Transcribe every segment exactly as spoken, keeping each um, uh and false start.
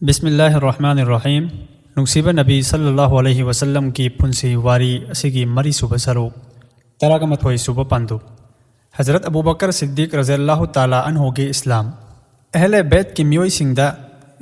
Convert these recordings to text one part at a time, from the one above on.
ꯕꯤꯁꯃꯤꯜꯂꯥꯍꯤꯔ ꯔꯍꯃꯥꯅꯤꯔ ꯔꯍꯤꯝ꯫ ꯅꯨꯡꯁꯤꯕ ꯅꯕꯤ ꯁꯜꯂꯜꯂꯥꯍꯨ ꯑꯂꯩꯍꯤ ꯋꯁꯜꯂꯝꯒꯤ ꯄꯨꯟꯁꯤ ꯋꯥꯔꯤ ꯑꯁꯤꯒꯤ ꯃꯔꯤꯁꯨꯕ ꯁꯔꯨꯛ, ꯇꯔꯥꯒ ꯃꯥꯊꯣꯏ ꯁꯨꯕ ꯄꯥꯟꯗꯨꯞ꯫ ꯍꯖꯔꯠ ꯑꯕꯨ ꯕꯀꯔ ꯁꯤꯗꯤꯛ ꯔꯖꯜꯂꯥꯍꯨ ꯇꯥꯂꯥ ꯑꯟꯍꯨꯒꯤ ꯏꯁꯂꯥꯝ꯫ ꯑꯍꯂꯦ ꯕꯦꯠꯀꯤ ꯃꯤꯑꯣꯏꯁꯤꯡꯗ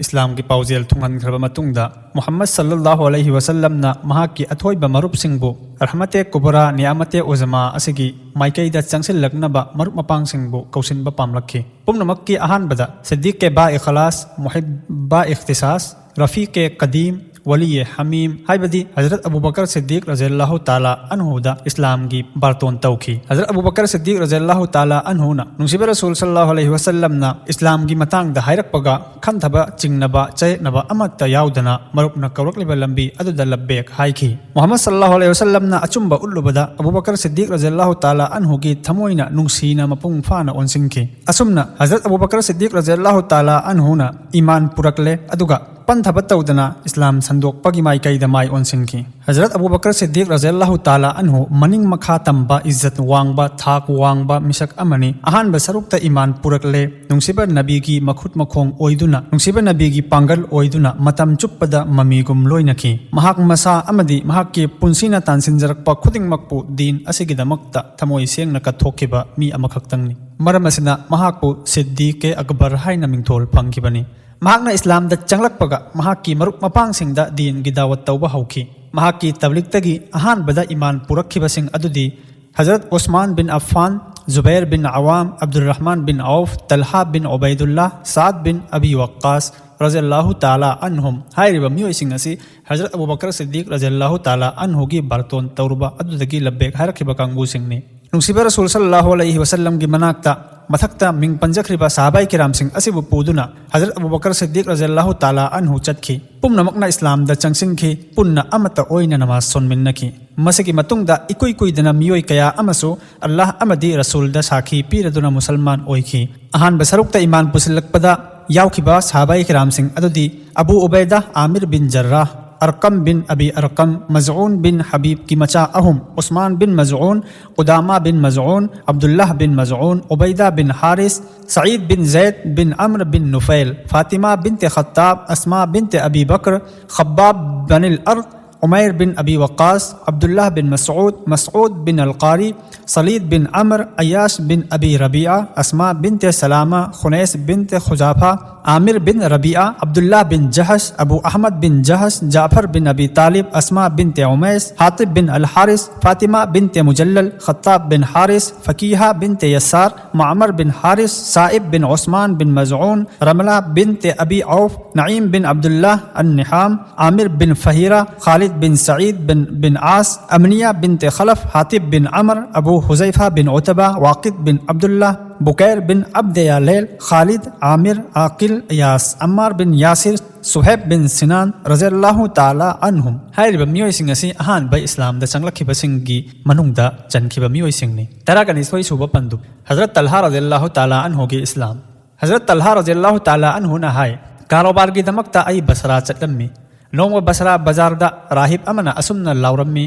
ꯏꯁꯂꯥꯝꯒꯤ ꯄꯥꯎꯖꯦꯜ ꯊꯨꯡꯍꯟꯈ꯭ꯔꯕ ꯃꯇꯨꯡꯗ, ꯃꯨꯍꯝꯃꯗ ꯁꯜꯂꯜꯂꯥꯍꯨ ꯑꯂꯩꯍꯤ ꯋꯁꯜꯂꯝꯅ ꯃꯍꯥꯛꯀꯤ ꯑꯊꯣꯏꯕ ꯃꯔꯨꯞꯁꯤꯡꯕꯨ ꯔꯍꯃꯇꯦ ꯀꯨꯕꯔꯥ, ꯅꯤꯌꯥꯃꯇꯦ ꯎꯖꯃꯥ ꯑꯁꯤꯒꯤ ꯃꯥꯏꯀꯩꯗ ꯆꯪꯁꯤꯜꯂꯛꯅꯕ ꯃꯔꯨꯞ ꯃꯄꯥꯡꯁꯤꯡꯕꯨ ꯀꯧꯁꯤꯟꯕ ꯄꯥꯝꯂꯛꯈꯤ꯫ ꯄꯨꯝꯅꯃꯛꯀꯤ ꯑꯍꯥꯟꯕꯗ ꯁꯤꯗꯤꯛꯀꯦ ꯕꯥ ꯏꯈꯂꯥꯁ, ꯃꯨꯍꯤꯕꯥ ꯏꯈꯇꯤꯁꯥꯁ, ꯔꯐꯤꯀꯦ ꯀꯗꯤꯝ, ꯋꯂꯤꯌꯦ ꯍꯃꯤꯝ, ꯍꯥꯏꯕꯗꯤ ꯍꯖꯔꯠ ꯑꯕꯨ ꯕꯀꯔ ꯁꯤꯗꯤꯛ ꯔꯖꯜꯂꯥꯍꯨ ꯇꯥꯂꯥ ꯑꯟꯍꯨꯗ ꯏꯁꯂꯥꯝꯒꯤ ꯕꯥꯔꯇꯣꯟ ꯇꯧꯈꯤ꯫ ꯍꯖꯔꯠ ꯑꯕꯨ ꯕꯀꯔ ꯁꯤꯗꯤꯛ ꯔꯖꯜꯂꯥꯍꯨ ꯇꯥꯂꯥ ꯑꯟꯍꯨꯅ ꯅꯨꯡꯁꯤꯕ ꯔꯁꯨꯜ ꯁꯜꯂꯥꯍꯨ ꯑꯂꯩꯍꯤ ꯋꯁꯜꯂꯝꯅ ꯏꯁꯂꯥꯝꯒꯤ ꯃꯇꯥꯡꯗ ꯍꯥꯏꯔꯛꯄꯒ ꯈꯟꯊꯕ, ꯆꯤꯡꯅꯕ, ꯆꯌꯦꯠꯅꯕ ꯑꯃꯠꯇ ꯌꯥꯎꯗꯅ ꯃꯔꯨꯞꯅ ꯀꯧꯔꯛꯂꯤꯕ ꯂꯝꯕꯤ ꯑꯗꯨꯗ ꯂꯕꯦꯛ ꯍꯥꯏꯈꯤ꯫ ꯃꯨꯍꯝꯃꯗ ꯁꯜꯂꯥꯍꯨ ꯑꯂꯩꯍꯤ ꯋꯁꯜꯂꯝꯅ ꯑꯆꯨꯝꯕ ꯎꯠꯂꯨꯕꯗ ꯑꯕꯨ ꯕꯀꯔ ꯁꯤꯗꯤꯛ ꯔꯖꯜꯂꯥꯍꯨ ꯇꯥꯂꯥ ꯑꯟꯍꯨꯒꯤ ꯊꯃꯣꯏꯅ ꯅꯨꯡꯁꯤꯅ ꯃꯄꯨꯡ ꯐꯥꯅ ꯑꯣꯟꯁꯤꯟꯈꯤ꯫ ꯑꯁꯨꯝꯅ ꯍꯖꯔꯠ ꯑꯕꯨ ꯕꯀꯔ ꯁꯤꯗꯤꯛ ꯔꯖꯜꯂꯥꯍꯨ ꯇꯥꯂꯥ ꯑꯟꯍꯨꯅ ꯏꯃꯥꯟ ꯄꯨꯔꯛꯂꯦ, ꯑꯗꯨꯒ ꯄꯟꯊꯕ ꯇꯧꯗꯅ ꯏꯁꯂꯥꯝ ꯁꯟꯗꯣꯛꯄꯒꯤ ꯃꯥꯏꯀꯩꯗ ꯃꯥꯏ ꯑꯣꯟꯁꯤꯟꯈꯤ꯫ ꯍꯖꯔꯠ ꯑꯕꯨ ꯕꯀꯔ ꯁꯤꯗꯤꯛ ꯔꯖꯜꯂꯥꯍꯨ ꯇꯥꯂꯥ ꯑꯟꯍꯨ ꯃꯅꯤꯡ ꯃꯈꯥ ꯇꯝꯕ, ꯏꯖꯠ ꯋꯥꯡꯕ, ꯊꯥꯛ ꯋꯥꯡꯕ ꯃꯤꯁꯛ ꯑꯃꯅꯤ꯫ ꯑꯍꯥꯟꯕ ꯁꯔꯨꯛꯇ ꯏꯃꯥꯟ ꯄꯨꯔꯛꯂꯦ꯫ ꯅꯨꯡꯁꯤꯕ ꯅꯕꯤꯒꯤ ꯃꯈꯨꯠ ꯃꯈꯣꯡ ꯑꯣꯏꯗꯨꯅ, ꯅꯨꯡꯁꯤꯕ ꯅꯕꯤꯒꯤ ꯄꯥꯡꯒꯜ ꯑꯣꯏꯗꯨꯅ ꯃꯇꯝ ꯆꯨꯞꯄꯗ ꯃꯃꯤꯒꯨꯝ ꯂꯣꯏꯅꯈꯤ꯫ ꯃꯍꯥꯛ ꯃꯁꯥ ꯑꯃꯗꯤ ꯃꯍꯥꯛꯀꯤ ꯄꯨꯟꯁꯤꯅ ꯇꯥꯟꯁꯤꯟꯖꯔꯛꯄ ꯈꯨꯗꯤꯡꯃꯛꯄꯨ ꯗꯤꯟ ꯑꯁꯤꯒꯤꯗꯃꯛꯇ ꯊꯃꯣꯏ ꯁꯦꯡꯅ ꯀꯠꯊꯣꯛꯈꯤꯕ ꯃꯤ ꯑꯃꯈꯛꯇꯪꯅꯤ꯫ ꯃꯔꯝ ꯑꯁꯤꯅ ꯃꯍꯥꯛꯄꯨ ꯁꯤꯗꯤꯛꯀꯦ ꯑꯛꯕꯔ ꯍꯥꯏꯅ ꯃꯤꯡꯊꯣꯜ ꯐꯪꯈꯤꯕꯅꯤ꯫ ꯃꯍꯥꯛꯅ ꯏꯁꯂꯥꯝꯗ ꯆꯪꯂꯛꯄꯒ ꯃꯍꯥꯛꯀꯤ ꯃꯔꯨꯞ ꯃꯄꯥꯡꯁꯤꯡꯗ ꯗꯤꯟꯒꯤ ꯗꯥꯋꯠ ꯇꯧꯕ ꯍꯧꯈꯤ꯫ ꯃꯍꯥꯛꯀꯤ ꯇꯕ꯭ꯂꯤꯛꯇꯒꯤ ꯑꯍꯥꯟꯕꯗ ꯏꯃꯥꯟ ꯄꯨꯔꯛꯈꯤꯕꯁꯤꯡ ꯑꯗꯨꯗꯤ ꯍꯖꯔꯠ ꯎꯁꯃꯥꯟ ꯕꯤꯟ ꯑꯐꯐꯥꯟ, ꯖꯨꯕꯩꯔ ꯕꯤꯟ ꯑꯋꯥꯝ, ꯑꯕꯗꯨꯔ ꯔꯍꯃꯥꯟ ꯕꯤꯟ ꯑꯧꯐ, ꯇꯜꯍꯥ ꯕꯤꯟ ꯎꯕꯩꯗꯨꯜꯂꯥ, ꯁꯥꯗ ꯕꯤꯟ ꯑꯕꯤ ꯋꯛꯀꯥꯁ ꯔꯖꯜꯂꯥꯍꯨ ꯇꯥꯂꯥ ꯑꯟꯍꯨꯝ꯫ ꯍꯥꯏꯔꯤꯕ ꯃꯤꯑꯣꯏꯁꯤꯡ ꯑꯁꯤ ꯍꯖꯔꯠ ꯑꯕꯨ ꯕꯀꯔ ꯁꯤꯗꯤꯛ ꯔꯖꯜꯂꯥꯍꯨ ꯇꯥꯂꯥ ꯑꯟꯍꯨꯒꯤ ꯕꯥꯔꯇꯣꯟ ꯇꯧꯔꯨꯕ ꯑꯗꯨꯗꯒꯤ ꯂꯕꯦꯛ ꯍꯥꯏꯔꯛꯈꯤꯕ ꯀꯥꯡꯕꯨꯁꯤꯡꯅꯤ꯫ ꯅꯨꯡꯁꯤꯕ ꯔꯁꯨꯜ ꯁꯜꯂꯥꯍꯨ ꯑꯂꯩꯍꯤ ꯋꯁꯜꯂꯝꯒꯤ ꯃꯅꯥꯛꯇ ꯃꯊꯛꯇ ꯃꯤꯡ ꯄꯟꯖꯈ꯭ꯔꯤꯕ ꯁꯍꯥꯕꯥꯏ ꯀꯤꯔꯥꯝꯁꯤꯡ ꯑꯁꯤꯕꯨ ꯄꯨꯗꯨꯅ ꯍꯖꯔꯠ ꯑꯕꯨ ꯕꯀꯔ ꯁꯤꯗꯤꯛ ꯔꯖꯜꯂꯥꯍꯨ ꯇꯥꯂꯥ ꯑꯟꯍꯨ ꯆꯠꯈꯤ꯫ ꯄꯨꯝꯅꯃꯛꯅ ꯏꯁꯂꯥꯝꯗ ꯆꯪꯁꯤꯟꯈꯤ꯫ ꯄꯨꯟꯅ ꯑꯃꯠꯇ ꯑꯣꯏꯅ ꯅꯃꯥꯖ ꯁꯣꯟꯃꯤꯟꯅꯈꯤ꯫ ꯃꯁꯤꯒꯤ ꯃꯇꯨꯡꯗ ꯏꯀꯨꯏ ꯀꯨꯏꯗꯅ ꯃꯤꯑꯣꯏ ꯀꯌꯥ ꯑꯃꯁꯨ ꯑꯜꯂꯥꯍ ꯑꯃꯗꯤ ꯔꯁꯨꯜꯗ ꯁꯥꯈꯤ ꯄꯤꯔꯗꯨꯅ ꯃꯨꯁꯜꯃꯥꯟ ꯑꯣꯏꯈꯤ꯫ ꯑꯍꯥꯟꯕ ꯁꯔꯨꯛꯇ ꯏꯃꯥꯟ ꯄꯨꯁꯤꯜꯂꯛꯄꯗ ꯌꯥꯎꯈꯤꯕ ꯁꯍꯥꯕꯥꯏ ꯀꯤꯔꯥꯝꯁꯤꯡ ꯑꯗꯨꯗꯤ ꯑꯕꯨ ꯎꯕꯩꯗꯥ ꯑꯥꯃꯤꯔ ꯕꯤꯟ ꯖꯔꯔꯥꯍ, ꯑꯔꯀꯝ ꯕꯤꯟ ꯑꯕꯤ ꯑꯔꯀꯝ, ꯃꯖꯎꯟ ꯕꯤꯟ ꯍꯕꯤꯕꯀꯤ ꯃꯆꯥ ꯑꯍꯨꯝ, ꯎꯁꯃꯥꯟ ꯕꯤꯟ ꯃꯖꯎꯟ, ꯎꯗꯥꯃꯥ ꯕꯤꯟ ꯃꯖꯎꯟ, ꯑꯕꯗꯨꯜꯂꯥꯍ ꯕꯤꯟ ꯃꯖꯎꯟ, ꯎꯕꯩꯗꯥ ꯕꯤꯟ ꯍꯥꯔꯤꯁ, ꯁꯌꯤꯗ ꯕꯤꯟ ꯖꯩꯗ ꯕꯤꯟ ꯑꯝꯔ ꯕꯤꯟ ꯅꯨꯐꯩꯜ, ꯐꯥꯇꯤꯃꯥ ꯕꯤꯟꯇꯦ ꯈꯠꯇꯥꯕ, ꯑꯁꯃꯥ ꯕꯤꯟꯇꯦ ꯑꯕꯤ ꯕꯀꯔ, ꯈꯕꯥꯕ ꯕꯤꯟ ꯑꯜ ꯑꯔꯠ, ꯎꯃꯩꯔ ꯕꯤꯟ ꯑꯕꯤ ꯋꯛꯀꯥꯁ, ꯑꯕꯗꯨꯜꯂꯥꯍ ꯕꯤꯟ ꯃꯁꯎꯗ, ꯃꯁꯎꯗ ꯕꯤꯟ ꯑꯜ ꯀꯥꯔꯤ, ꯁꯂꯤꯗ ꯕꯤꯟ ꯑꯃꯔ, ꯑꯌꯥꯁ ꯕꯤꯟ ꯑꯕꯤ ꯔꯕꯤꯑꯥ, ꯑꯁꯃꯥ ꯕꯤꯟꯇꯦ ꯁꯂꯥꯃꯥ, ꯈꯨꯅꯩꯁ ꯕꯤꯟꯇꯦ ꯈꯨꯖꯥꯐꯥ, ꯑꯥꯃꯤꯔ ꯕꯤꯟ ꯔꯕꯤꯑꯥ, ꯑꯕꯗꯨꯜꯂꯥꯍ ꯕꯤꯟ ꯖꯍꯁ, ꯑꯕꯨ ꯑꯍꯃꯗ ꯕꯤꯟ ꯖꯍꯁ, ꯖꯥꯐꯔ ꯕꯤꯟ ꯑꯕꯤ ꯇꯥꯂꯤꯕ, ꯑꯁꯃꯥ ꯕꯤꯟꯇꯦ ꯎꯃꯩꯁ, ꯍꯥꯇꯤꯕ ꯕꯤꯟ ꯑꯜ ꯍꯥꯔꯤꯁ, ꯐꯥꯇꯤꯃꯥ ꯕꯤꯟꯇꯦ ꯃꯨꯖꯜꯂꯜ, ꯈꯠꯇꯥꯕ ꯕꯤꯟ ꯍꯥꯔꯤꯁ, ꯐꯀꯤꯍꯥ ꯕꯤꯟꯇꯦ ꯌꯁꯥꯔ, ꯃꯥꯃꯔ ꯕꯤꯟ ꯍꯥꯔꯤꯁ, ꯁꯥꯏꯕ ꯕꯤꯟ ꯎꯁꯃꯥꯟ ꯕꯤꯟ ꯃꯖꯎꯟ, ꯔꯃꯂꯥ ꯕꯤꯟꯇꯦ ꯑꯕꯤ ꯑꯧꯐ, ꯅꯏꯝ ꯕꯤꯟ ꯑꯕꯗꯨꯜꯂꯥꯍ ꯑꯟ ꯅꯤꯍꯥꯝ, ꯑꯥꯃꯤꯔ ꯕꯤꯟ ꯐꯍꯤꯔꯥ, ꯈꯥꯂꯤꯗ ꯕꯤꯟ ꯁꯌꯤꯗ ꯕꯤꯟ, ꯕꯤꯟ ꯑꯥꯁ, ꯑꯃꯅꯤꯌꯥ ꯕꯤꯟꯇꯦ ꯈꯂꯐ, ꯍꯥꯇꯤꯕ ꯕꯤꯟ ꯑꯃꯔ, ꯑꯕꯨ ꯍꯨꯖꯩꯐꯥ ꯕꯤꯟ ꯎꯇꯕꯥ, ꯋꯥꯀꯤꯗ ꯕꯤꯟ ꯑꯕꯗꯨꯜꯂꯥꯍ, ꯕꯨꯀꯩꯔ ꯕꯤꯟ ꯑꯕꯗꯦ ꯌꯥꯂꯦꯜ, ꯈꯥꯂꯤꯗ, ꯑꯥꯃꯤꯔ, ꯑꯀꯤꯜ, ꯏꯌꯥꯁ, ꯑꯝꯃꯥꯔ ꯕꯤꯟ ꯌꯥꯁꯤꯔ, ꯁꯨꯍꯩꯕ ꯕꯤꯟ ꯁꯤꯅꯥꯟ ꯔꯖꯤꯌꯜꯂꯥꯍꯨ ꯇꯥꯂꯥ ꯑꯟꯍꯨꯝ꯫ ꯍꯥꯏꯔꯤꯕ ꯃꯤꯑꯣꯏꯁꯤꯡ ꯑꯁꯤ ꯑꯍꯥꯟꯕ ꯏꯁꯂꯥꯝꯗ ꯆꯪꯂꯛꯈꯤꯕꯁꯤꯡꯒꯤ ꯃꯅꯨꯡꯗ ꯆꯟꯈꯤꯕ ꯃꯤꯑꯣꯏꯁꯤꯡꯅꯤ꯫ ꯇꯔꯥꯒꯅꯤꯊꯣꯏ ꯁꯨꯕ ꯄꯟꯗꯨꯞ, ꯍꯖꯔꯠ ꯇꯜꯍꯥ ꯔꯖꯤꯌꯜꯂꯥꯍꯨ ꯇꯥꯂꯥ ꯑꯟꯍꯨꯒꯤ ꯏꯁꯂꯥꯝ꯫ ꯍꯖꯔꯠ ꯇꯜꯍꯥ ꯔꯖꯤꯌꯜꯂꯥꯍꯨ ꯇꯥꯂꯥ ꯑꯟꯍꯨꯅ ꯍꯥꯏ, ꯀꯥꯔꯣꯕꯥꯔꯒꯤꯗꯃꯛꯇ ꯑꯩ ꯕꯁꯔꯥ ꯆꯠꯂꯝꯃꯤ꯫ ꯅꯣꯡꯃ ꯕꯁꯔꯥ ꯕꯖꯥꯔꯗ ꯔꯥꯍꯤꯕ ꯑꯃꯅ ꯑꯁꯨꯝꯅ ꯂꯥꯎꯔꯝꯃꯤ,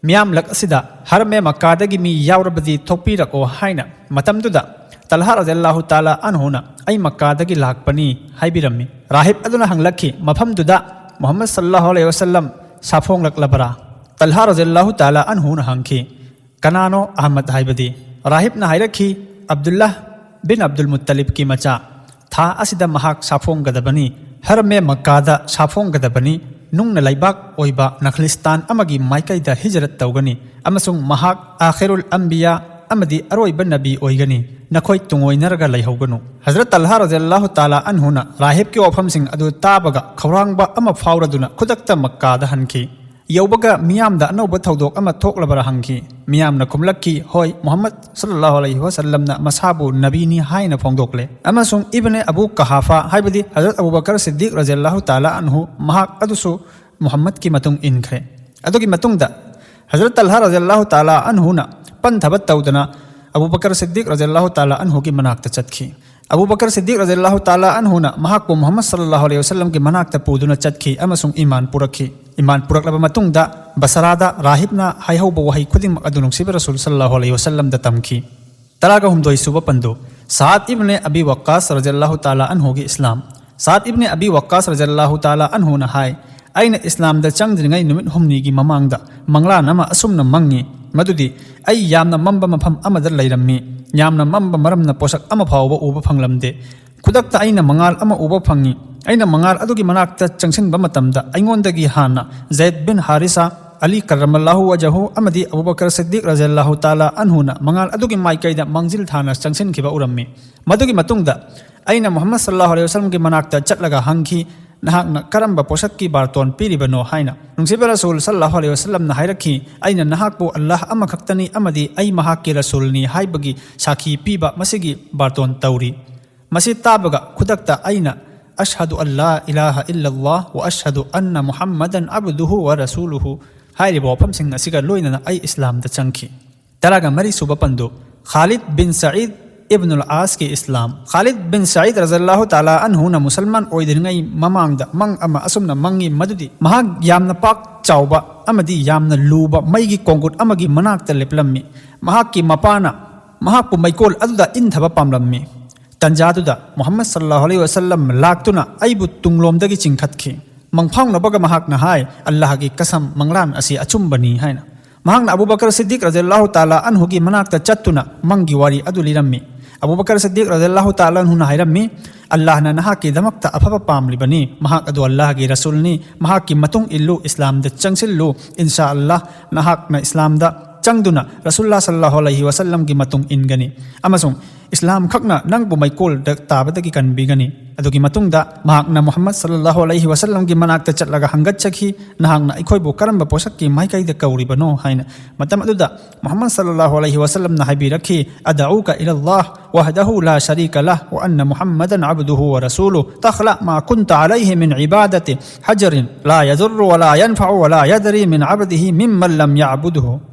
"ꯃꯤꯌꯥꯝꯂꯛ ꯑꯁꯤꯗ ꯍꯔꯃꯦ ꯃꯛꯀꯥꯗꯒꯤ ꯃꯤ ꯌꯥꯎꯔꯕꯗꯤ ꯊꯣꯛꯄꯤꯔꯛꯑꯣ" ꯍꯥꯏꯅ꯫ ꯃꯇꯝꯗꯨꯗ ꯇꯜꯍꯥ ꯔꯖꯤꯌꯜꯂꯥꯍꯨ ꯇꯥꯂꯥ ꯑꯟꯍꯨꯅ, "ꯑꯩ ꯃꯛꯀꯥꯗꯒꯤ ꯂꯥꯛꯄꯅꯤ" ꯍꯥꯏꯕꯤꯔꯝꯃꯤ꯫ ꯔꯥꯍꯤꯕ ꯑꯗꯨꯅ ꯍꯪꯂꯛꯈꯤ, "ꯃꯐꯝꯗꯨꯗ ꯃꯨꯍꯝꯃꯗ ꯁꯜꯂꯜꯂꯥꯍꯨ ꯑꯂꯩꯍꯤ ꯋꯁꯜꯂꯝ ꯁꯥꯐꯣꯡꯂꯛꯂꯕꯔꯥ?" ꯇꯜꯍꯥ ꯔꯖꯤꯌꯜꯂꯥꯍꯨ ꯇꯥꯂꯥ ꯑꯟꯍꯨꯅ ꯍꯪꯈꯤ, "ꯀꯅꯥꯅꯣ ꯑꯍꯃꯗ ꯍꯥꯏꯕꯗꯤ?" ꯔꯥꯍꯤꯕꯅ ꯍꯥꯏꯔꯛꯈꯤ, "ꯑꯕꯗꯨꯜꯂꯥꯍ ꯕꯤꯟ ꯑꯕꯗꯨꯜ ꯃꯨꯠꯇꯂꯤꯕꯀꯤ ꯃꯆꯥ꯫ ꯊꯥ ꯑꯁꯤꯗ ꯃꯍꯥꯛ ꯁꯥꯐꯣꯡꯒꯗꯕꯅꯤ, ꯍꯔꯃꯦ ꯃꯛꯀꯥꯗ ꯁꯥꯐꯣꯡꯒꯗꯕꯅꯤ, ꯅꯨꯡꯅ ꯂꯩꯕꯥꯛ ꯑꯣꯏꯕ ꯅꯈꯂꯤꯁꯇꯥꯟ ꯑꯃꯒꯤ ꯃꯥꯏꯀꯩꯗ ꯍꯤꯖꯔꯠ ꯇꯧꯒꯅꯤ, ꯑꯃꯁꯨꯡ ꯃꯍꯥꯛ ꯑꯥꯈꯤꯔꯨꯜ ꯑꯝꯕꯤꯌꯥ ꯑꯃꯗꯤ ꯑꯔꯣꯏꯕ ꯅꯕꯤ ꯑꯣꯏꯒꯅꯤ꯫ ꯅꯈꯣꯏ ꯇꯨꯡꯑꯣꯏꯅꯔꯒ ꯂꯩꯍꯧꯒꯅꯨ꯫" ꯍꯖꯔꯠ ꯇꯜꯍꯥ ꯔꯖꯤꯌꯜꯂꯥꯍꯨ ꯇꯥꯂꯥ ꯑꯟꯍꯨꯅ ꯔꯥꯍꯤꯕꯀꯤ ꯋꯥꯐꯝꯁꯤꯡ ꯑꯗꯨ ꯇꯥꯕꯒ ꯈꯧꯔꯥꯡꯕ ꯑꯃ ꯐꯥꯎꯔꯗꯨꯅ ꯈꯨꯗꯛꯇ ꯃꯛꯀꯥꯗ ꯍꯟꯈꯤ꯫ ꯌꯧꯕꯒ ꯃꯤꯌꯥꯝꯗ ꯑꯅꯧꯕ ꯊꯧꯗꯣꯛ ꯑꯃ ꯊꯣꯛꯂꯕꯔꯥ ꯍꯪꯈꯤ꯫ ꯃꯤꯌꯥꯝꯅ ꯈꯨꯝꯂꯛꯈꯤ, "ꯍꯣꯏ, ꯃꯨꯍꯝꯃꯗ ꯁꯜꯂꯜꯂꯥꯍꯨ ꯑꯂꯩꯍꯤ ꯋꯁꯜꯂꯝꯅ ꯃꯁꯥꯕꯨ ꯅꯕꯤꯅꯤ" ꯍꯥꯏꯅ ꯐꯣꯡꯗꯣꯛꯂꯦ꯫ ꯑꯃꯁꯨꯡ ꯏꯕꯅꯦ ꯑꯕꯨ ꯀꯍꯥꯐꯥ, ꯍꯥꯏꯕꯗꯤ ꯍꯖꯔꯠ ꯑꯕꯨ ꯕꯀꯔ ꯁꯤꯗꯤꯛ ꯔꯖꯤꯌꯜꯂꯥꯍꯨ ꯇꯥꯂꯥ ꯑꯟꯍꯨ, ꯃꯍꯥꯛ ꯑꯗꯨꯁꯨ ꯃꯨꯍꯝꯃꯗꯀꯤ ꯃꯇꯨꯡ ꯏꯟꯈ꯭ꯔꯦ꯫ ꯑꯗꯨꯒꯤ ꯃꯇꯨꯡꯗ ꯍꯖꯔꯠ ꯇꯜꯍꯥ ꯔꯖꯤꯌꯜꯂꯥꯍꯨ ꯇꯥꯂꯥ ꯑꯟꯍꯨꯅ ꯄꯟꯊꯕ ꯇꯧꯗꯅ ꯑꯕꯨ ꯕꯀꯔ ꯁꯤꯗꯤꯛ ꯔꯖꯤꯌꯜꯂꯥꯍꯨ ꯇꯥꯂꯥ ꯑꯟꯍꯨꯒꯤ ꯃꯅꯥꯛꯇ ꯆꯠꯈꯤ꯫ ꯑꯕꯨ ꯕꯀꯔ ꯁꯤꯗꯤꯛ ꯔꯖꯜꯂꯥꯍꯨ ꯇꯥꯂꯥ ꯑꯟꯍꯨꯅ ꯃꯍꯥꯛꯄꯨ ꯃꯨꯍꯝꯃꯗ ꯁꯜꯂꯜꯂꯥꯍꯨ ꯑꯂꯩꯍꯤ ꯋꯥꯁꯜꯂꯝꯒꯤ ꯃꯅꯥꯛꯇ ꯄꯨꯗꯨꯅ ꯆꯠꯈꯤ ꯑꯃꯁꯨꯡ ꯏꯃꯥꯟ ꯄꯨꯔꯛꯈꯤ꯫ ꯏꯃꯥꯟ ꯄꯨꯔꯛꯂꯕ ꯃꯇꯨꯡꯗ ꯕꯁꯔꯥꯗ ꯔꯥꯍꯤꯕꯅ ꯍꯥꯏꯍꯧꯕ ꯋꯥꯍꯩ ꯈꯨꯗꯤꯡꯃꯛ ꯑꯗꯨ ꯅꯨꯡꯁꯤꯕ ꯔꯁꯨꯜ ꯁꯜꯂꯜꯂꯥꯍꯨ ꯑꯂꯩꯍꯤ ꯋꯥꯁꯜꯂꯝꯗ ꯇꯝꯈꯤ꯫ ꯇꯔꯥꯒ ꯍꯨꯝꯗꯣꯏ ꯁꯨꯕ ꯄꯟꯗꯨ, ꯁꯥꯗ ꯏꯕꯅꯦ ꯑꯕꯤ ꯋꯛꯀꯥꯁ ꯔꯖꯜꯂꯥꯍꯨ ꯇꯥꯂꯥ ꯑꯟꯍꯨꯒꯤ ꯏꯁꯂꯥꯝ꯫ ꯁꯥꯗ ꯏꯕꯅꯦ ꯑꯕꯤ ꯋꯛꯀꯥꯁ ꯔꯖꯜꯂꯥꯍꯨ ꯇꯥꯂꯥ ꯑꯟꯍꯨꯅ ꯍꯥꯏ, "ꯑꯩꯅ ꯏꯁꯂꯥꯝꯗ ꯆꯪꯗ꯭ꯔꯤꯉꯩ ꯅꯨꯃꯤꯠ ꯍꯨꯝꯅꯤꯒꯤ ꯃꯃꯥꯡꯗ ꯃꯪꯂꯥꯟ ꯑꯃ ꯑꯁꯨꯝꯅ ꯃꯪꯉꯤ, ꯃꯗꯨꯗꯤ ꯑꯩ ꯌꯥꯝꯅ ꯃꯝꯕ ꯃꯐꯝ ꯑꯃꯗ ꯂꯩꯔꯝꯃꯤ꯫ ꯌꯥꯝꯅ ꯃꯝꯕ ꯃꯔꯝꯅ ꯄꯣꯁꯛ ꯑꯃ ꯐꯥꯎꯕ ꯎꯕ ꯐꯪꯂꯝꯗꯦ꯫ ꯈꯨꯗꯛꯇ ꯑꯩꯅ ꯃꯉꯥꯜ ꯑꯃ ꯎꯕ ꯐꯪꯉꯤ꯫ ꯑꯩꯅ ꯃꯉꯥꯜ ꯑꯗꯨꯒꯤ ꯃꯅꯥꯛꯇ ꯆꯪꯁꯤꯟꯕ ꯃꯇꯝꯗ ꯑꯩꯉꯣꯟꯗꯒꯤ ꯍꯥꯟꯅ ꯖꯩꯗ ꯕꯤꯟ ꯍꯥꯔꯤꯁꯥ, ꯑꯂꯤ ꯀꯔꯝꯃꯜꯂꯥꯍꯨ ꯋꯖꯍꯨ ꯑꯃꯗꯤ ꯑꯕꯨꯕꯀꯔ ꯁꯤꯗꯤꯛ ꯔꯖꯜꯂꯥꯍꯨ ꯇꯥꯂꯥ ꯑꯟꯍꯨꯅ ꯃꯉꯥꯜ ꯑꯗꯨꯒꯤ ꯃꯥꯏꯀꯩꯗ ꯃꯥꯡꯖꯤꯜ ꯊꯥꯅ ꯆꯪꯁꯤꯟꯈꯤꯕ ꯎꯔꯝꯃꯤ꯫ ꯃꯗꯨꯒꯤ ꯃꯇꯨꯡꯗ ꯑꯩꯅ ꯃꯨꯍꯝꯃꯗ ꯁꯜꯂꯥꯍꯨ ꯑꯂꯩꯍꯤ ꯋꯥꯁꯜꯂꯝꯒꯤ ꯃꯅꯥꯛꯇ ꯆꯠꯂꯒ ꯍꯪꯈꯤ, 'ꯅꯍꯥꯛꯅ ꯀꯔꯝꯕ ꯄꯣꯠꯁꯛꯀꯤ ꯕꯥꯔꯇꯣꯟ ꯄꯤꯔꯤꯕꯅꯣ?' ꯍꯥꯏꯅ꯫ ꯅꯨꯡꯁꯤꯕ ꯔꯁꯨꯜ ꯁꯜꯂꯥꯍꯨ ꯑꯂꯩꯍꯤ ꯋꯥꯁꯜꯂꯝꯅ ꯍꯥꯏꯔꯛꯈꯤ, "ꯑꯩꯅ ꯅꯍꯥꯛꯄꯨ ꯑꯜꯂꯥꯍ ꯑꯃꯈꯛꯇꯅꯤ ꯑꯃꯗꯤ ꯑꯩ ꯃꯍꯥꯛꯀꯤ ꯔꯁꯨꯜꯅꯤ ꯍꯥꯏꯕꯒꯤ ꯁꯥꯈꯤ ꯄꯤꯕ ꯃꯁꯤꯒꯤ ꯕꯥꯔꯇꯣꯟ ꯇꯧꯔꯤ"꯫ ꯃꯁꯤ ꯇꯥꯕꯒ ꯈꯨꯗꯛꯇ ꯑꯩꯅ "ꯑꯁꯍꯗꯨ ꯑꯜꯂꯥ ꯏꯂꯥꯍ ꯏꯜꯂꯜꯂꯥꯍ ꯋ ꯑꯁꯍꯗꯨ ꯑꯟꯅ ꯃꯨꯍꯝꯃꯗꯟ ꯑꯕꯗꯨꯍꯨ ꯋ ꯔꯁꯨꯂꯨꯍꯨ" ꯍꯥꯏꯔꯤꯕ ꯋꯥꯐꯝꯁꯤꯡ ꯑꯁꯤꯒ ꯂꯣꯏꯅꯅ ꯑꯩ ꯏꯁꯂꯥꯝꯗ ꯆꯪꯈꯤ꯫ ꯇꯔꯥꯒ ꯃꯔꯤ ꯁꯨꯕ ꯄꯟꯗꯨ, ꯈꯥꯂꯤꯗ ꯕꯤꯟ ꯁꯌꯤꯗ ꯏꯕꯅꯨꯜ ꯑꯥꯁꯀꯤ ꯏꯁꯂꯥꯝ꯫ ꯈꯥꯂꯤꯗ ꯕꯤꯟ ꯁꯌꯤꯗ ꯔꯖꯜꯂꯥꯍꯨ ꯇꯥꯂꯥ ꯑꯟꯍꯨꯅ ꯃꯨꯁꯜꯃꯥꯟ ꯑꯣꯏꯗ꯭ꯔꯤꯉꯩ ꯃꯃꯥꯡꯗ ꯃꯪ ꯑꯃ ꯑꯁꯨꯝꯅ ꯃꯪꯉꯤ, ꯃꯗꯨꯗꯤ ꯃꯍꯥꯛ ꯌꯥꯝꯅ ꯄꯥꯛ ꯆꯥꯎꯕ ꯑꯃꯗꯤ ꯌꯥꯝꯅ ꯂꯨꯕ ꯃꯩꯒꯤ ꯀꯣꯡꯒꯨꯠ ꯑꯃꯒꯤ ꯃꯅꯥꯛꯇ ꯂꯦꯞꯂꯝꯃꯤ꯫ ꯃꯍꯥꯛꯀꯤ ꯃꯄꯥꯅ ꯃꯍꯥꯛꯄꯨ ꯃꯩꯀꯣꯜ ꯑꯗꯨꯗ ꯏꯟꯊꯕ ꯄꯥꯝꯂꯝꯃꯤ꯫ ꯇꯟꯖꯥꯗꯨꯗ ꯃꯨꯍꯝꯃꯗ ꯁꯜꯂꯥꯍꯨ ꯑꯂꯩꯍꯤ ꯋꯥꯁꯜꯂꯝ ꯂꯥꯛꯇꯨꯅ ꯑꯩꯕꯨ ꯇꯨꯡꯂꯣꯝꯗꯒꯤ ꯆꯤꯡꯈꯠꯈꯤ꯫ ꯃꯪꯐꯥꯎꯅꯕꯒ ꯃꯍꯥꯛꯅ ꯍꯥꯏ, "ꯑꯜꯂꯥꯍꯒꯤ ꯀꯁꯝ, ꯃꯪꯂꯥꯟ ꯑꯁꯤ ꯑꯆꯨꯝꯕꯅꯤ" ꯍꯥꯏꯅ꯫ ꯃꯍꯥꯛꯅ ꯑꯕꯨ ꯕꯀꯔ ꯁꯤꯗꯤꯛ ꯔꯖꯜꯂꯥꯍꯨ ꯇꯥꯂꯥ ꯑꯟꯍꯨꯒꯤ ꯃꯅꯥꯛꯇ ꯆꯠꯇꯨꯅ ꯃꯪꯒꯤ ꯋꯥꯔꯤ ꯑꯗꯨ ꯂꯤꯔꯝꯃꯤ꯫ ꯑꯕꯨ ꯕꯀꯔ ꯁꯤꯗꯤꯛ ꯔꯖꯜꯂꯥꯍꯨ ꯇꯥꯂꯥ ꯑꯟꯍꯨꯅ ꯍꯥꯏꯔꯝꯃꯤ, "ꯑꯜꯂꯥꯍꯅ ꯅꯍꯥꯛꯀꯤꯗꯃꯛꯇ ꯑꯐꯕ ꯄꯥꯝꯂꯤꯕꯅꯤ꯫ ꯃꯍꯥꯛ ꯑꯗꯨ ꯑꯜꯂꯥꯍꯒꯤ ꯔꯁꯨꯜꯅꯤ꯫ ꯃꯍꯥꯛꯀꯤ ꯃꯇꯨꯡ ꯏꯜꯂꯨ, ꯏꯁꯂꯥꯝꯗ ꯆꯪꯁꯤꯜꯂꯨ꯫ ꯏꯟꯁꯥ ꯑꯜꯂꯥꯍ, ꯅꯍꯥꯛꯅ ꯏꯁꯂꯥꯝꯗ ꯆꯪꯗꯨꯅ ꯔꯁꯨꯜꯂꯥ ꯁꯜꯂꯥꯍꯨ ꯑꯂꯩꯍꯤ ꯋꯥꯁꯜꯂꯝꯒꯤ ꯃꯇꯨꯡ ꯏꯟꯒꯅꯤ꯫ ꯑꯃꯁꯨꯡ ꯏꯁꯂꯥꯝ ꯈꯛꯅ ꯅꯪꯕꯨ ꯃꯩꯀꯣꯜꯗ ꯇꯥꯕꯗꯒꯤ ꯀꯟꯕꯤꯒꯅꯤ"꯫ ꯑꯗꯨꯒꯤ ꯃꯇꯨꯡꯗ ꯃꯍꯥꯛꯅ ꯃꯨꯍꯝꯃꯗ ꯁꯜꯂꯥꯍꯨ ꯑꯂꯩꯍꯤ ꯋꯥꯁꯜꯂꯝꯒꯤ ꯃꯅꯥꯛꯇ ꯆꯠꯂꯒ ꯍꯪꯒꯠꯆꯈꯤ, "ꯅꯍꯥꯛꯅ ꯑꯩꯈꯣꯏꯕꯨ ꯀꯔꯝꯕ ꯄꯣꯠꯁꯛꯀꯤ ꯃꯥꯏꯀꯩꯗ ꯀꯧꯔꯤꯕꯅꯣ?" ꯍꯥꯏꯅ꯫ ꯃꯇꯝ ꯑꯗꯨꯗ ꯃꯨꯍꯝꯃꯗ ꯁꯜꯂꯥꯍꯨ ꯑꯂꯩꯍꯤ ꯋꯥꯁꯜꯂꯝꯅ ꯍꯥꯏꯕꯤꯔꯛꯈꯤ, "أدعوك إلى الله وحده لا شريك له وأن محمدا عبده ورسوله، تخلع ما كنت عليه من عبادة حجر لا يضر ولا ينفع ولا يدري من عبده ممن لم يعبده."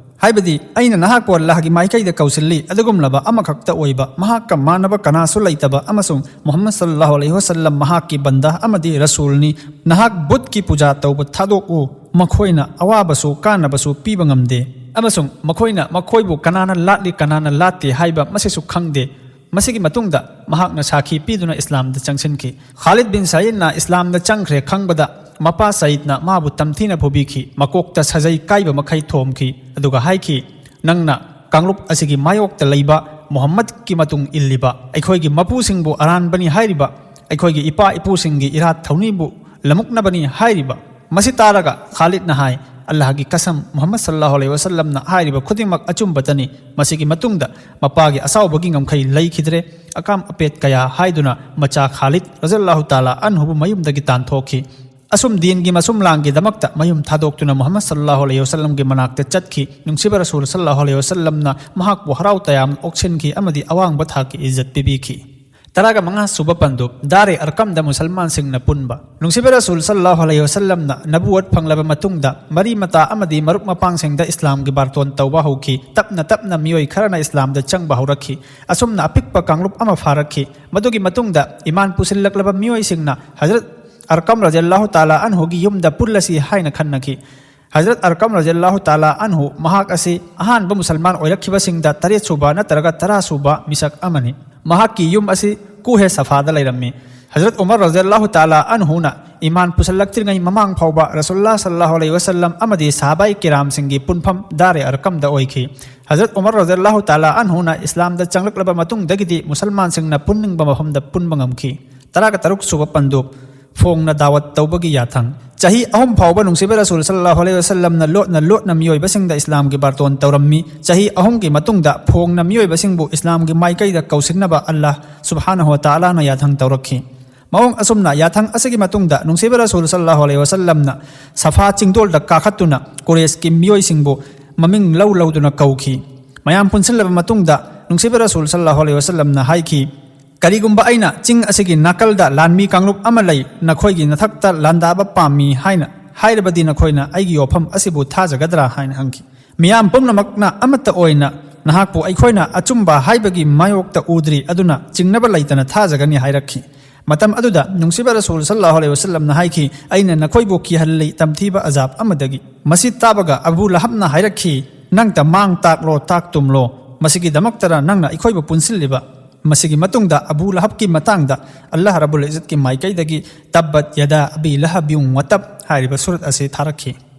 ꯍꯥꯏꯕꯗꯤ ꯑꯩꯅ ꯅꯍꯥꯛꯄꯨ ꯑꯜꯂꯥꯍꯒꯤ ꯃꯥꯏꯀꯩꯗ ꯀꯧꯁꯤꯜꯂꯤ, ꯑꯗꯨꯒꯨꯝꯂꯕ ꯑꯃꯈꯛꯇ ꯑꯣꯏꯕ, ꯃꯍꯥꯛꯀ ꯃꯥꯟꯅꯕ ꯀꯅꯥꯁꯨ ꯂꯩꯇꯕ, ꯑꯃꯁꯨꯡ ꯃꯨꯍꯝꯃꯗ ꯁꯜꯂꯜꯂꯥꯍꯨ ꯑꯂꯩꯍꯤ ꯋꯥꯁꯜꯂꯝ ꯃꯍꯥꯛꯀꯤ ꯕꯟꯗꯥ ꯑꯃꯗꯤ ꯔꯁꯨꯜꯅꯤ꯫ ꯅꯍꯥꯛ ꯕꯨꯠꯀꯤ ꯄꯨꯖꯥ ꯇꯧꯕ ꯊꯥꯗꯣꯛꯎ꯫ ꯃꯈꯣꯏꯅ ꯑꯋꯥꯕꯁꯨ ꯀꯥꯟꯅꯕꯁꯨ ꯄꯤꯕ ꯉꯝꯗꯦ, ꯑꯃꯁꯨꯡ ꯃꯈꯣꯏꯅ ꯃꯈꯣꯏꯕꯨ ꯀꯅꯥꯅ ꯂꯥꯠꯂꯤ ꯀꯅꯥꯅ ꯂꯥꯠꯇꯦ ꯍꯥꯏꯕ ꯃꯁꯤꯁꯨ ꯈꯪꯗꯦ꯫ ꯃꯁꯤꯒꯤ ꯃꯇꯨꯡꯗ ꯃꯍꯥꯛꯅ ꯁꯥꯈꯤ ꯄꯤꯗꯨꯅ ꯏꯁꯂꯥꯝꯗ ꯆꯪꯁꯤꯟꯈꯤ꯫ ꯈꯥꯂꯤꯗ ꯕꯤꯟ ꯁꯌꯤꯗꯅ ꯏꯁꯂꯥꯝꯗ ꯆꯪꯈ꯭ꯔꯦ ꯈꯪꯕꯗ ꯃꯄꯥ ꯁꯌꯤꯗꯅ ꯃꯥꯕꯨ ꯇꯝꯊꯤꯅ ꯐꯨꯕꯤꯈꯤ, ꯃꯀꯣꯛꯇ ꯁꯖꯩ ꯀꯥꯏꯕ ꯃꯈꯩ ꯊꯣꯝꯈꯤ, ꯑꯗꯨꯒ ꯍꯥꯏꯈꯤ, "ꯅꯪꯅ ꯀꯥꯡꯂꯨꯞ ꯑꯁꯤꯒꯤ ꯃꯥꯌꯣꯛꯇ ꯂꯩꯕ ꯃꯨꯍꯝꯃꯗꯀꯤ ꯃꯇꯨꯡ ꯏꯜꯂꯤꯕ, ꯑꯩꯈꯣꯏꯒꯤ ꯃꯄꯨꯁꯤꯡꯕꯨ ꯑꯔꯥꯟꯕꯅꯤ ꯍꯥꯏꯔꯤꯕ, ꯑꯩꯈꯣꯏꯒꯤ ꯏꯄꯥ ꯏꯄꯨꯁꯤꯡꯒꯤ ꯏꯔꯥꯠ ꯊꯧꯅꯤꯕꯨ ꯂꯃꯨꯛꯅꯕꯅꯤ ꯍꯥꯏꯔꯤꯕ?" ꯃꯁꯤ ꯇꯥꯔꯒ ꯈꯥꯂꯤꯗꯅ ꯍꯥꯏ, "ꯑꯜꯂꯥꯍꯒꯤ ꯀꯁꯝ, ꯃꯨꯍꯝꯃꯗ ꯁꯜꯂꯜꯂꯥꯍꯨ ꯑꯂꯩꯍꯤ ꯋꯥꯁꯜꯂꯝꯅ ꯍꯥꯏꯔꯤꯕ ꯈꯨꯗꯤꯡꯃꯛ ꯑꯆꯨꯝꯕꯇꯅꯤ꯫" ꯃꯁꯤꯒꯤ ꯃꯇꯨꯡꯗ ꯃꯄꯥꯒꯤ ꯑꯁꯥꯎꯕꯒꯤ ꯉꯝꯈꯩ ꯂꯩꯈꯤꯗ꯭ꯔꯦ꯫ ꯑꯀꯥꯝ ꯑꯄꯦꯠ ꯀꯌꯥ ꯍꯥꯏꯗꯨꯅ ꯃꯆꯥ ꯈꯥꯂꯤꯗ ꯔꯖꯜꯂꯥꯍꯨ ꯇꯥꯂꯥ ꯑꯟꯍꯨꯕꯨ ꯃꯌꯨꯝꯗꯒꯤ ꯇꯥꯟꯊꯣꯛꯈꯤ꯫ ꯑꯁꯨꯝ ꯗꯤꯟꯒꯤ ꯃꯁꯨꯝꯂꯥꯡꯒꯤꯗꯃꯛꯇ ꯃꯌꯨꯝ ꯊꯥꯗꯣꯛꯇꯨꯅ ꯃꯨꯍꯝꯃꯗ ꯁꯜꯂꯜꯂꯥꯍꯨ ꯑꯂꯩꯍꯤ ꯋꯥꯁꯜꯂꯝꯒꯤ ꯃꯅꯥꯛꯇ ꯆꯠꯈꯤ꯫ ꯅꯨꯡꯁꯤꯕ ꯔꯁꯨꯜ ꯁꯜꯂꯜꯂꯥꯍꯨ ꯑꯂꯩꯍꯤ ꯋꯥꯁꯜꯂꯝꯅ ꯃꯍꯥꯛꯄꯨ ꯍꯔꯥꯎ ꯇꯌꯥꯝꯅ ꯑꯣꯛꯁꯤꯟꯈꯤ ꯑꯃꯗꯤ ꯑꯋꯥꯡꯕ ꯊꯥꯛꯀꯤ ꯏꯖꯠ ꯄꯤꯕꯤꯈꯤ꯫ ꯇꯔꯥꯒ ꯃꯉꯥ ꯁꯨꯕ ꯄꯟꯗꯨꯞ, ꯗꯥꯔꯦ ꯑꯔꯀꯝꯗ ꯃꯨꯁꯜꯃꯥꯟꯁꯤꯡꯅ ꯄꯨꯟꯕ꯫ ꯅꯨꯡꯁꯤꯕ ꯔꯁꯨꯜ ꯁꯜꯂꯜꯂꯥꯍꯨ ꯑꯂꯩꯍꯤ ꯋꯥꯁꯜꯂꯝꯅ ꯅꯕꯨꯋꯠ ꯐꯪꯂꯕ ꯃꯇꯨꯡꯗ ꯃꯔꯤ ꯃꯇꯥ ꯑꯃꯗꯤ ꯃꯔꯨꯞ ꯃꯄꯥꯡꯁꯤꯡꯗ ꯏꯁꯂꯥꯝꯒꯤ ꯕꯥꯔꯇꯣꯟ ꯇꯧꯕ ꯍꯧꯈꯤ꯫ ꯇꯞꯅ ꯇꯞꯅ ꯃꯤꯑꯣꯏ ꯈꯔꯅ ꯏꯁꯂꯥꯝꯗ ꯆꯪꯕ ꯍꯧꯔꯛꯈꯤ꯫ ꯑꯁꯨꯝꯅ ꯑꯄꯤꯛꯄ ꯀꯥꯡꯂꯨꯞ ꯑꯃ ꯐꯥꯔꯛꯈꯤ꯫ ꯃꯗꯨꯒꯤ ꯃꯇꯨꯡꯗ ꯏꯃꯥꯟ ꯄꯨꯁꯤꯜꯂꯛꯂꯕ ꯃꯤꯑꯣꯏꯁꯤꯡꯅ ꯍꯖꯔꯠ ꯑꯔꯀꯝ ꯔꯖꯜꯂꯥꯍꯨ ꯇꯥꯂꯥ ꯑꯟꯍꯨꯒꯤ ꯌꯨꯝꯗ ꯄꯨꯜꯂꯁꯤ ꯍꯥꯏꯅ ꯈꯟꯅꯈꯤ꯫ ꯍꯖꯔꯠ ꯑꯔꯀꯝ ꯔꯖꯜꯂꯥꯍꯨ ꯇꯥꯂꯥ ꯑꯟꯍꯨ, ꯃꯍꯥꯛ ꯑꯁꯤ ꯑꯍꯥꯟꯕ ꯃꯨꯁꯜꯃꯥꯟ ꯑꯣꯏꯔꯛꯈꯤꯕꯁꯤꯡꯗ ꯇꯔꯦꯠ ꯁꯨꯕ ꯅꯠꯇ꯭ꯔꯒ ꯇꯔꯥ ꯁꯨꯕ ꯃꯤꯁꯛ ꯑꯃꯅꯤ꯫ ꯃꯍꯥꯛꯀꯤ ꯌꯨꯝ ꯑꯁꯤ ꯀꯨꯍꯦ ꯁꯐꯥꯗ ꯂꯩꯔꯝꯃꯤ꯫ ꯍꯖꯔꯠ ꯎꯃꯔ ꯔꯖꯜꯂꯥꯍꯨ ꯇꯥꯂꯥ ꯑꯟꯍꯨꯅ ꯏꯃꯥꯟ ꯄꯨꯁꯜꯂꯛꯇ꯭ꯔꯤꯉꯩ ꯃꯃꯥꯡ ꯐꯥꯎꯕ ꯔꯁꯨꯜꯂꯥ ꯁꯜꯂꯥꯍꯨ ꯑꯂꯩꯍꯤ ꯋꯥꯁꯜꯂꯝ ꯑꯃꯗꯤ ꯁꯍꯥꯕꯥꯏ ꯀꯤꯔꯥꯝꯁꯤꯡꯒꯤ ꯄꯨꯟꯐꯝ ꯗꯥꯔꯦ ꯑꯔꯀꯝꯗ ꯑꯣꯏꯈꯤ꯫ ꯍꯖꯔꯠ ꯎꯃꯔ ꯔꯖꯜꯂꯥꯍꯨ ꯇꯥꯂꯥ ꯑꯟꯍꯨꯅ ꯏꯁꯂꯥꯝꯗ ꯆꯪꯂꯛꯂꯕ ꯃꯇꯨꯡꯗꯒꯤꯗꯤ ꯃꯨꯁꯜꯃꯥꯟꯁꯤꯡꯅ ꯄꯨꯟꯅꯤꯡꯕ ꯃꯐꯝꯗ ꯄꯨꯟꯕ ꯉꯝꯈꯤ꯫ ꯇꯔꯥꯒ ꯇꯔꯨꯛ ꯁꯨꯕ ꯄꯟꯗꯨꯞ, ꯐꯣꯡꯅ ꯗꯥꯋꯠ ꯇꯧꯕꯒꯤ ꯌꯥꯊꯪ꯫ ꯆꯍꯤ ꯑꯍꯨꯝ ꯐꯥꯎꯕ ꯅꯨꯡꯁꯤꯕ ꯔꯁꯨꯜ ꯁꯜꯂꯜꯂꯥꯍꯨ ꯑꯂꯩꯍꯤ ꯋꯥꯁꯜꯂꯝꯅ ꯂꯣꯠꯅ ꯂꯣꯠꯅ ꯃꯤꯑꯣꯏꯕꯁꯤꯡꯗ ꯏꯁꯂꯥꯝꯒꯤ ꯕꯥꯔꯇꯣꯟ ꯇꯧꯔꯝꯃꯤ꯫ ꯆꯍꯤ ꯑꯍꯨꯝꯒꯤ ꯃꯇꯨꯡꯗ ꯐꯣꯡꯅ ꯃꯤꯑꯣꯏꯕꯁꯤꯡꯕꯨ ꯏꯁꯂꯥꯝꯒꯤ ꯃꯥꯏꯀꯩꯗ ꯀꯧꯁꯤꯟꯅꯕ ꯑꯜꯂꯥꯍ ꯁꯨꯕꯍꯥꯅꯍꯨ ꯋ ꯇꯥꯂꯥꯅ ꯌꯥꯊꯪ ꯇꯧꯔꯛꯈꯤ꯫ ꯃꯑꯣꯡ ꯑꯁꯨꯝꯅ ꯌꯥꯊꯪ ꯑꯁꯤꯒꯤ ꯃꯇꯨꯡꯗ ꯅꯨꯡꯁꯤꯕ ꯔꯁꯨꯜ ꯁꯜꯂꯜꯂꯥꯍꯨ ꯑꯂꯩꯍꯤ ꯋꯥꯁꯜꯂꯝꯅ ꯁꯐꯥ ꯆꯤꯡꯗꯣꯜꯗ ꯀꯥꯈꯠꯇꯨꯅ ꯀꯨꯔꯦꯁꯀꯤ ꯃꯤꯑꯣꯏꯁꯤꯡꯕꯨ ꯃꯃꯤꯡ ꯂꯧ ꯂꯧꯗꯨꯅ ꯀꯧꯈꯤ꯫ ꯃꯌꯥꯝ ꯄꯨꯟꯁꯤꯜꯂꯕ ꯃꯇꯨꯡꯗ ꯅꯨꯡꯁꯤꯕ ꯔꯁꯨꯜ ꯁꯜꯂꯜꯂꯥꯍꯨ ꯑꯂꯩꯍꯤ ꯋꯥꯁꯜꯂꯝꯅ ꯍꯥꯏꯈꯤ, "ꯀꯔꯤꯒꯨꯝꯕ ꯑꯩꯅ ꯆꯤꯡ ꯑꯁꯤꯒꯤ ꯅꯥꯀꯜꯗ ꯂꯥꯟꯃꯤ ꯀꯥꯡꯂꯨꯞ ꯑꯃ ꯂꯩ, ꯅꯈꯣꯏꯒꯤ ꯅꯊꯛꯇ ꯂꯥꯟꯗꯥꯕ ꯄꯥꯝꯃꯤ ꯍꯥꯏꯅ ꯍꯥꯏꯔꯕꯗꯤ ꯅꯈꯣꯏꯅ ꯑꯩꯒꯤ ꯋꯥꯐꯝ ꯑꯁꯤꯕꯨ ꯊꯥꯖꯒꯗ꯭ꯔꯥ?" ꯍꯥꯏꯅ ꯍꯪꯈꯤ꯫ ꯃꯤꯌꯥꯝ ꯄꯨꯝꯅꯃꯛꯅ ꯑꯃꯠꯇ ꯑꯣꯏꯅ ꯅꯍꯥꯛꯄꯨ ꯑꯩꯈꯣꯏꯅ ꯑꯆꯨꯝꯕ ꯍꯥꯏꯕꯒꯤ ꯃꯥꯌꯣꯛꯇ ꯎꯗ꯭ꯔꯤ, ꯑꯗꯨꯅ ꯆꯤꯡꯅꯕ ꯂꯩꯇꯅ ꯊꯥꯖꯒꯅꯤ ꯍꯥꯏꯔꯛꯈꯤ꯫ ꯃꯇꯝ ꯑꯗꯨꯗ ꯅꯨꯡꯁꯤꯕ ꯔꯁꯨꯜ ꯁꯜꯂꯜꯂꯥꯍꯨ ꯑꯂꯩꯍꯤ ꯋꯁꯜꯂꯝꯅ ꯍꯥꯏꯈꯤ, "ꯑꯩꯅ ꯅꯈꯣꯏꯕꯨ ꯀꯤꯍꯜꯂꯤ ꯇꯝꯊꯤꯕ ꯑꯖꯥꯕ ꯑꯃꯗꯒꯤ꯫" ꯃꯁꯤ ꯇꯥꯕꯒ ꯑꯕꯨ ꯂꯍꯕꯅ ꯍꯥꯏꯔꯛꯈꯤ, "ꯅꯪꯇ ꯃꯥꯡ ꯇꯥꯛꯂꯣ, ꯇꯥꯛ ꯇꯨꯝꯂꯣ꯫ ꯃꯁꯤꯒꯤꯗꯃꯛꯇꯔ ꯅꯪꯅ ꯑꯩꯈꯣꯏꯕꯨ ꯄꯨꯟꯁꯤꯜꯂꯤꯕ?" ꯃꯁꯤꯒꯤ ꯃꯇꯨꯡꯗ ꯑꯕꯨ ꯂꯍꯕꯀꯤ ꯃꯇꯥꯡꯗ ꯑꯜꯂꯥꯍ ꯔꯕꯨꯜ ꯏꯖꯠꯀꯤ ꯃꯥꯏꯀꯩꯗꯒꯤ "ꯇꯕꯠ ꯌꯗꯥ ꯑꯕꯤ ꯂꯍꯕꯤꯟ ꯋ ꯇꯕ" ꯍꯥꯏꯔꯤꯕ ꯁꯨꯔꯠ ꯑꯁꯤ ꯊꯥꯔꯛꯈꯤ꯫